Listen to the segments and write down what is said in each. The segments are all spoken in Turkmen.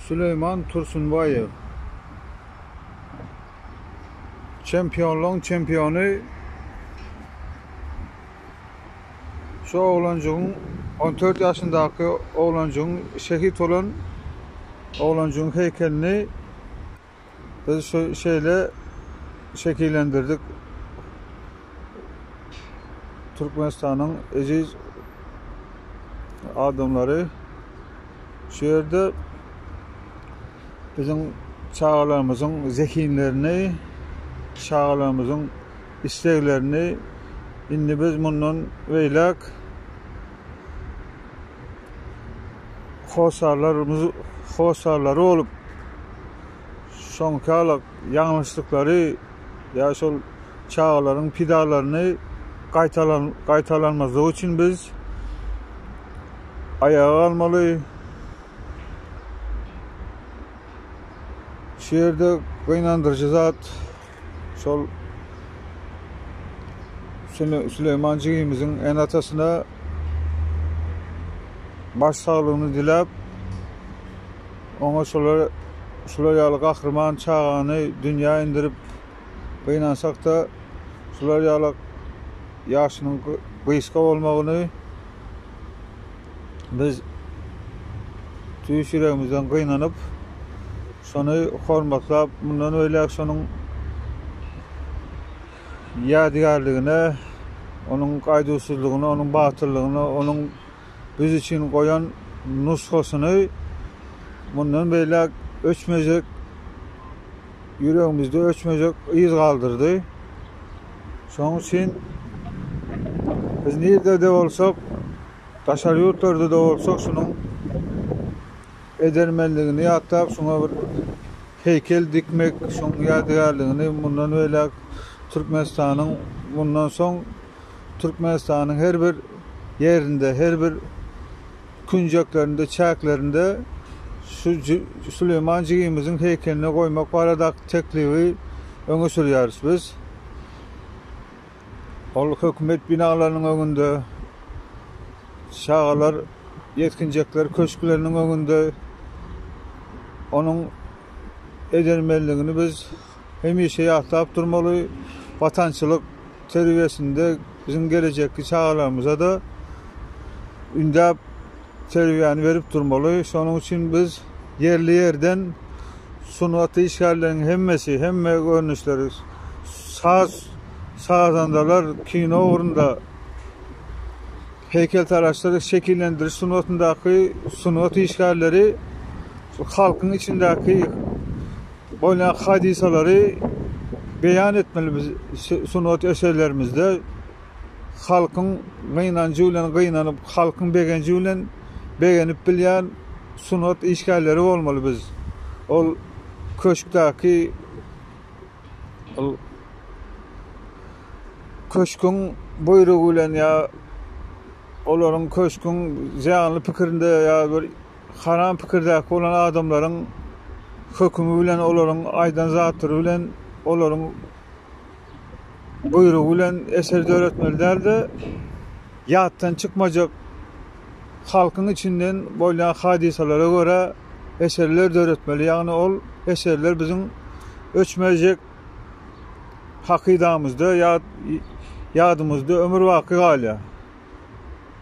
Süleýman Tursunbaýew. Çempionlaryň çempiony şu oglanjygyň 14 ýaşyndaky oglanjygyň şehit bolan oglanjygyň heýkelini biz şu şeýle şekillendirdik. Türkmenistanyň eziz adamlary şu ýerde biziň çagalarymyzyň zehinlerini, çagalarymyzyň isleglerini indi biz mundan beýläk hossarlarymyz hossarlary bolup şoňkalyk ýalňyşlyklary ýa şol çagalaryň pidalaryny gaýtalan gaýtalanmazlygy üçin biz aýaga galmaly. Şu ýerde gynandyryjy zat şol Süleýman jigimiziň ene-atasyna baş saglygyny diläp, oňa şolar şular ýaly gahryman çagany dünýä indirip, gynansak-da, şular ýaly ýaşynyň gysga bolmagyny Biz tüýs ýüregimizden gynanyp, şony hormatlap, mundan beýläk şonuň ýadygärligine, onuň gaýduwsyzlygyna, onuň batyrlygyna, onuň biz üçin goýan nusgasyny mundan beýläk öçmejek, ýüregimizde öçmejek yz galdyrdy. Şonuň üçin biz nirde-de bolsak, daşary ýurtlarda-da bolsak şunuň edermenligini ýatlap, şuňa bir heýkel dikmek, şoň ýadygärligini mundan beýläk Türkmenistanyň mundan soň Türkmenistanyň her bir ýerinde, her bir künjeklerinde, çäklerinde şu Süleýman jigimiziň heýkelini goýmak baradaky teklibi öňe sürýäris biz. Ol hökümet binalarynyň öňünde, çagalar, ýetginjekler köşkleriniň öňünde onuň edermenligini biz hemişe ýatlap durmaly. Watançylyk terbiýesinde biziň gelejekki çagalarymyza-da ündäp terbiýäni berip durmaly. Şonuň üçin biz ýerli-ýerden sungat işgärleriniň hemmesi, hemme görnüşleri, saz sazandalar, kino ugrunda, heýkeltaraşlar, şekillendiriş sungatyndaky sungat işgärleri halkyň içindäki bolýan hadysalary beýan etmeli biz sungat eserlerimizde. Halkyň gynanjy bilen gynanyp, halkyň begenji bilen begenip bilýän sungat işgärleri bolmaly biz. Ol köşkdäki ol köşküň buýrugy bilen ýa olaryň köşküň zyýanly pikirinde ýa bir haram pikirdäki bolan adamlaryň hökümi bilen olaryň aýdan zatlary bilen olaryň buýrugy bilen eser döretmeli däl-de, ýatdan çykmajak halkyň içinden bolýan hadysalara görä eserler döretmeli. Ýagny ol eserler biziň öçmejek hakydamyzda, ýat ýadymyzda ömür baky galýar.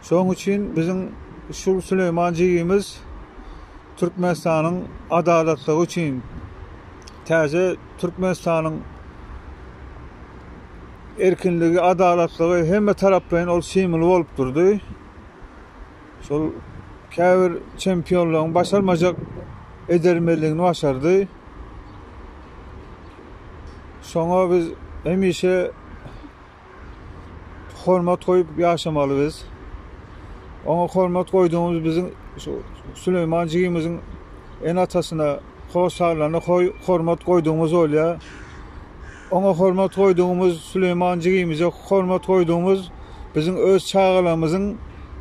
Şonuň üçin biziň şu Süleýman jigimiz Türkmenistanyň adalatlygy üçin täze Türkmenistanyň erkinligi, adalatlygy hemme taraplaýyn ol simwoly bolup durdy. Şol käbir çempionlaryň başarmajak edermenligini başardy. Şoňa biz hemişe hormat goýup ýaşamaly biz. Oňa hormat goýdugymyz biziň şu Süleýman jigimiziň ene-atasyna, hossarlaryna hormat goýdugymyz bolýar. Oňa hormat goýdugymyz, Süleýman jigimize hormat goýdugymyz biziň öz çagalarymyzyň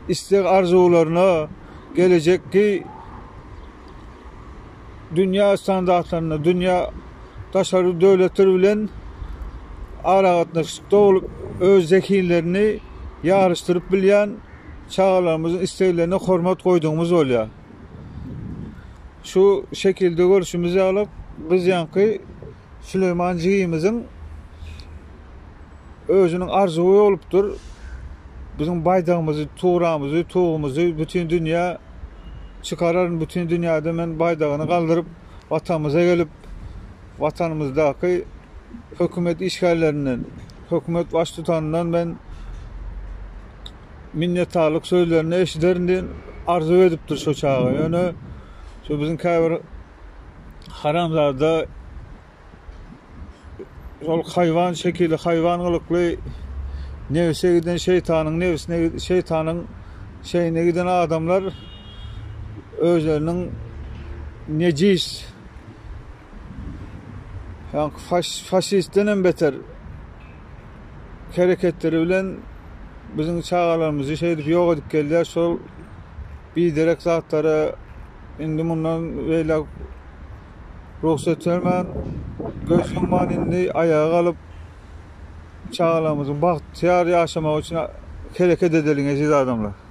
isleg-arzuwlaryna, gelejekki dünýä standartlarynda, dünýä daşary döwletler bilen aragatnaşykda bolup, öz zehinlerini ýaryşdyryp bilýän çagalarymyzyň isleglerine hormat goýdugymyz bolýar. Şu şekilde görşümiz ýaly biz ýaňky Süleýman jigimiziň özüniň arzuwy bolupdyr. Biziň baýdagymyzy, tugramyzy, tugumyzy bütin dünýä çykararyn, bütin dünýäde men baýdagyny galdyryp, watanymyza gelip, watanymyzdaky hökümet işgärlerinden, hökümet baştutanyndan men minnetdarlyk sözlerini eşiderin diýen arzuw edipdir şo çaga. Ýöne şu biziň käbir haramzada şol haýwan şekili, haýwan gylykly nebse giden şeýtanyň nebsine şeýtanyň şeýine giden adamlar özleriniň nejis ýa faşistden hem beter hereketleri bilen biziň çagalarymyzy şeýdip ýok edip gelýär. Şol biderek zatlara indi mundan beýläk rugsat bermän, göz ýumman indi aýaga galyp çagalarymyzyň bagtyýar ýaşamagy üçin hereket edeliň eziz adamlar.